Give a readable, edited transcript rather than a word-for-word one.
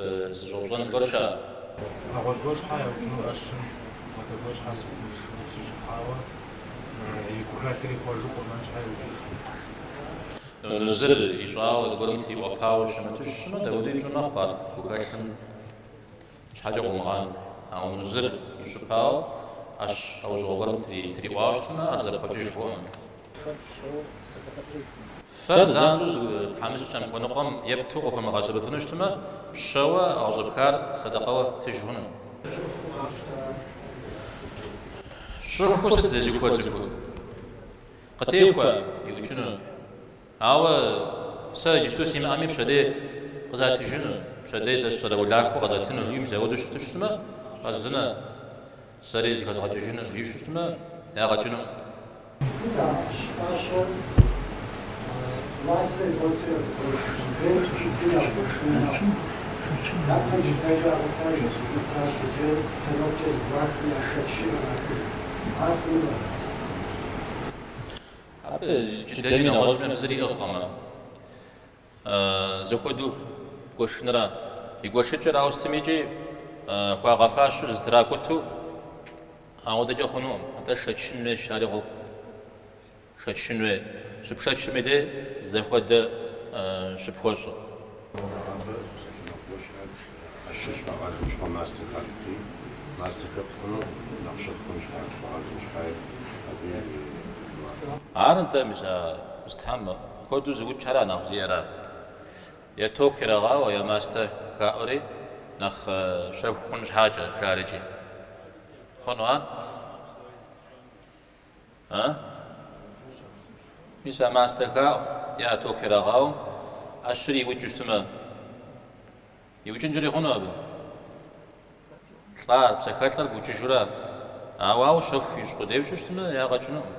Фызыщӏэупщӏэн зыгуэр щыӏэ? Нэгъуэщӏ гуэр щхьэ яукӏыну ӏэщым, хуэдэ гуэр щхьэ зыукӏыж трищӏыхьауэ, и гухэлъыр ихъуэжу къурмэн щхьэ иукӏыж. Нузыр ищӏауэ зыгуэрым триӏуэпауэ щымыту щытмэ, дауэдэуи пщӏы мэхъу ар гухэлъым щхьэкӏэ къыумыгъанэу. Ауэ нузыр ищӏыпауэ ӏэщ лӏэужьыгъуэ гуэрым триӏуауэ щытмэ, ар зэпхъуэкӏыж хъукъым. Фэр занщӏэу зы тхьэмыщкӏэм хуэныкъуэм епту къыхуэмыгъэсэбэпыну щытмэ, пщэуэ а къыщӏэпхар сэдэкъэуэ птыж хъуну. Щӏыхуу сыт зезыхуэр цӏыхур? Къытехуэ иукӏыну. Ауэ сэ иджысту симыӏэми пщэдей къызатыжыну, пщэдей сэ сщӏэрэ улахуэ къызатыну жиӏэу мис ауэдэу щыту щытмэ, хъарзынэ сэри зыхэзгъэкӏыжыну жиӏэу щытмэ, ягъэ кӏынукъым. Ӏэщыр уасэ игъуэту ягуэш, адрей цӏыхуитӏым ягуэшыну мэхъу. Япэ джыдэкӏэ якъутэж, магистраль иджы станоккӏэ зэгуахри яшэчри кърахыж. Ар хъунукъым. Абы джыдэми нэгъуэщӏми абы зыри иӏыгъкъым. Зэхуэдэу гуэшыныра. И гуэшыкӏэр ауэ сытми икӏи хуагъэфащэу зэтракӏутэу ауэдэкӏэ хъунукъым. Атӏэ шэчын хуейщ, ари гъуэгу шэчын хуей. Щыпшэчым и дей зэхуэдэ щыпхуэщӏыр. Нэгъабэ псалъэмакъ гуэр щыӏэт, ӏэщыр щыфӏагъэжым щыгъуэ мастэ хаӏути, мастэ хэпт хъуну, нэхъ щэху хъун щхьа, щыфӏагъэжым щхьаи, абы и Ар нтӏэ, мис а мыстхьэм куэду зыукӏхьэра нэхъ зиӏэра? Е ток ирагъауэ, е мастэ хаӏури нэхъ щэху хъун щхьэкӏэ, жарикӏи. Хъуну ар? А? Мис а мастэ хаӏу, е а ток ирагъауэм ӏэщыр иукӏыу щытмэ, иукӏынкӏэри хъуну абы? Лӏар, псэхэлӏэр букӏыжурэ, ауэ ауэ щэху ищӏ къудейуэ щытмэ, ягъэ кӏынукъым.